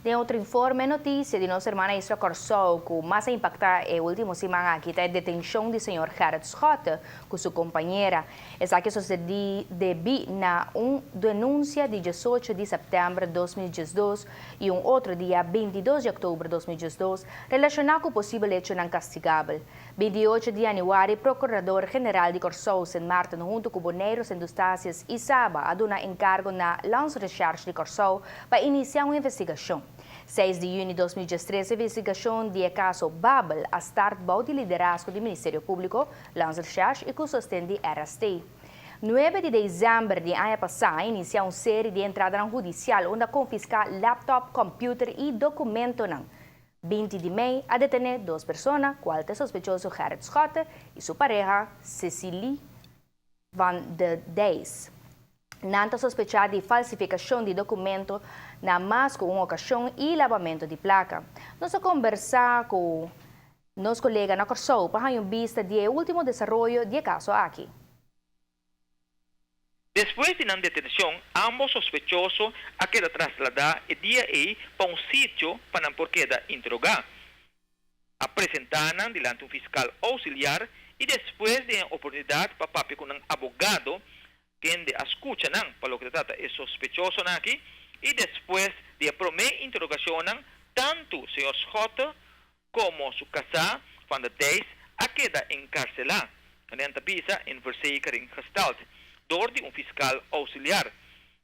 Den otro informe, notisia di nos hermana isla Kòrsou ku mas a impaktá e último siman aki ta e detenshon di señor Gerrit Schotte ku su kompañera. Esaki a sosedi debí na un denunsia di 18 di sèptèmber 2012 i un otro dia 22 di òktober 2012 relashoná ku posibel echonan kastigabel. 28 di yanüari Prokurador General di Kòrsou, Sint Maarten huntu ku Boneiru, Sint Eustatius i Saba a duna enkargo na Landsrecherche di Kòrsou pa inisiá un investigashon. 6 di yüni 2013 investigashon di e kaso Babel a start bou di liderazgo di Ministerio Públiko, Landsrecherche i ku sosten di RST. 9 di desèmber di aña pasá a inisiá un seri di entradanan hudisial unda a konfiská laptop, kòmpiuter i dokumentonan. 20 di mei a detené dos persona, kual ta e sospechoso Gerrit Schotte i su pareha Cecilie van de Dijs. Nan ta sospechá di falsifikashon di dokumento na mas ku un okashon i labamentu di plaka. Nos a kombersá ku nos kolega na Kòrsou pa haña un bista di e último desaroyo di e kaso aki. Despues di nan detenshon, ámbos sospechoso a keda trasladá e dia ei pa un sitio pa nan por keda interogá. A presentá nan dilanti un fiskal ousiliar i despues di e oportunidat pa papia ku nan abogado, kende a skucha nan pa loke ta trata e sospechosonan aki, i despues di e promé interogashonnan, tantu señor Schotte komo su kasá Van der Dijs a keda enkarselá, nan ta bisa in verzekering gesteld, dor di un fiskal ousiliar.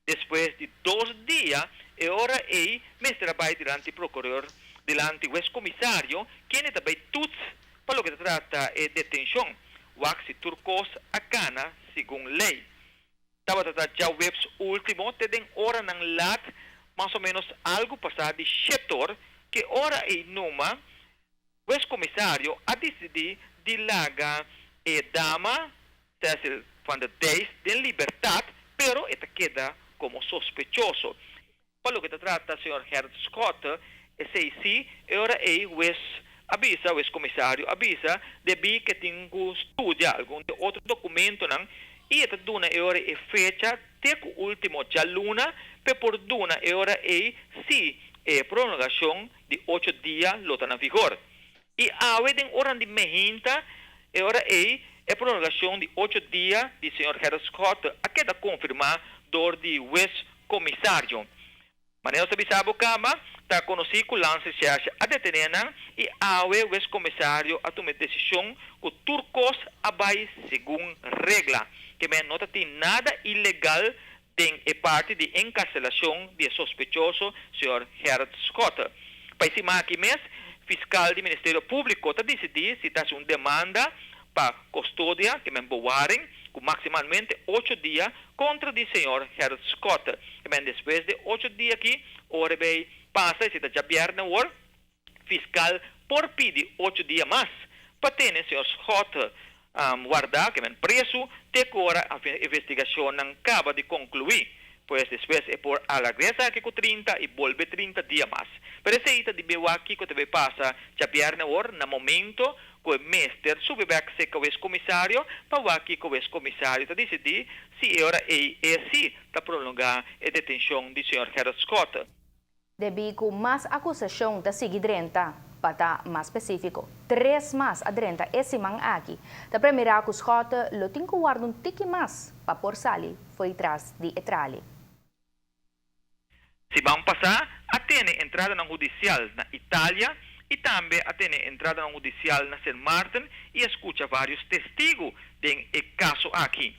Despues di dos dia, e ora ei mester a bai dilanti prokuror, dilanti wes-komisario, kende ta bai tuts pa loke ta trata e detenshon, wak si tur kos a kana segun lei. Tabata ta djaweps último te den oranan lat, mas o ménos algu pasá di shet'or, ke ora ei numa wes-komisario a disidí di laga e dama Cecil van der Dijs den libertat, pero e ta keda komo sospechoso. Pa loke ta trata señor Gerrit Schotte, esei sí, e ora ei wes a bisa, wes komisario a bisa, debí ke tin ku studia algun di otro dokumentonan i e ta duna e ora ei e fecha te ku último djaluna p'e por duna e ora ei si e prolongashon di ocho dia lo ta na vigor. I awe den oran di mehinta, e ora ei, e prolongashon di ocho dia di señor Gerrit Schotte a keda konfirmá dor di wes komisario. Manera nos ta bisa bo kaba, ta konosí ku Landsrecherche a detené nan i awe wes komisario a tuma e desishon ku tur kos a bai segun regla. Ke men no ta tin nada ilegal den e parti di enkarselashon di e sospechoso señor Gerrit Schotte. Pa e siman aki mes, fiskal di Ministerio Públiko ta disidí si ta hasi un demanda pa kostodia, ke men bewaring, ku maksimalmente ocho dia kontra di señor Gerrit Schotte. Ke men despues di ocho dia aki, ora e bay pasa, esei ta djabièrnè awor, Fiskal por pidi ocho dia mas pa tene señor Schotte wardá, ke men presu, te ku ora investigashonnan kaba di konkluí. Pues despues e por alargá esaki ku 30 i bolbe 30 dia mas. Pero esei ta di be wak kiko ta bay pasa djabièrnè awor na momento ku e mester subi bèk serka wes komisario pa wak kiko wes komisario ta disidí si e ora ei e si ta prolongá e detenshon di señor Gerrit Schotte. Debí ku mas akusashon ta sigui drenta, pa ta mas spesífiko, tres mas a drenta e siman aki, ta premirá ku Schotte lo tin ku warda un tiki mas pa por sali fo'i tras di e trali. Siman pasá a tene entradanan hudisial na Italia i tambe a tene entradanan hudisial na Sint Maarten i a skucha vários testigu den e kaso aki.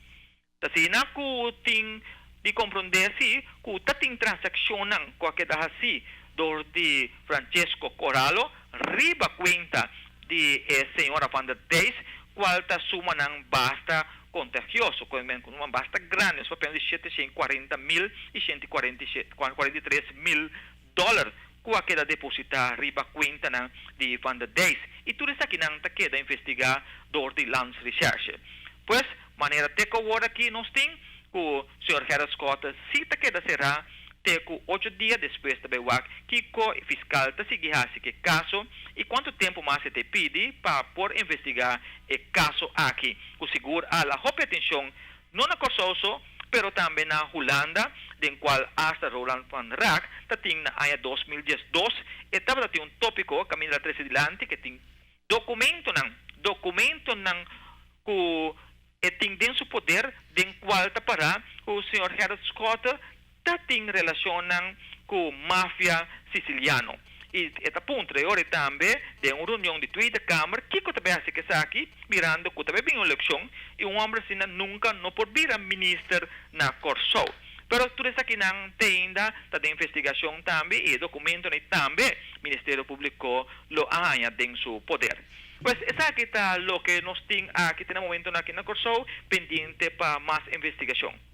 Ta asina ku tin di komprondé si ku ta tin transakshonnan ku a keda hasí dor di Francesco Corallo riba kuenta di e señora Van der Dijs, kual ta sumanan basta kontagioso, ku sumanan basta grandi, nos papia di 740 mil i 143 mil dòler ku a keda depositá riba kuentanan di Van der Dijs, i tur esakinan ta keda investigá dor di Landsrecherche. Pues, manera te ku awor aki nos tin ku señor Gerrit Schotte si ta keda será te ku 8 dia. Despues ta bai wak kiko fiskal ta sigui hasi ku e kaso i kuantu tempu mas e ta pidi pa por investigá e kaso aki, ku sigur a hala hopi atenshon no na Kòrsou so. pero tambe na Hulanda, den kual hasta Roland van Raak tatin na aña 2012 e tabatin un tópiko kaminda trese dilanti ku tin dokumentonan ku e tin den su poder den kual ta para ku señor Gerrit Schotte tatin relashon ku mafia siciliano. I e ta puntra ora tambe den un reunion di Tweede Kamer kiko tambe hasi ku esaki, mirando ku tambe bin un elekshon i un hòmber asina nunka no por bira minister na Kòrsou. Pero tur esakinan ainda ta den investigashon tambe i dokumentonan tambe Ministerio Públiko lo a haña den su poder. Pues esaki ta loke nos tin aki na e momento aki na Kòrsou, pendiente pa mas investigashon.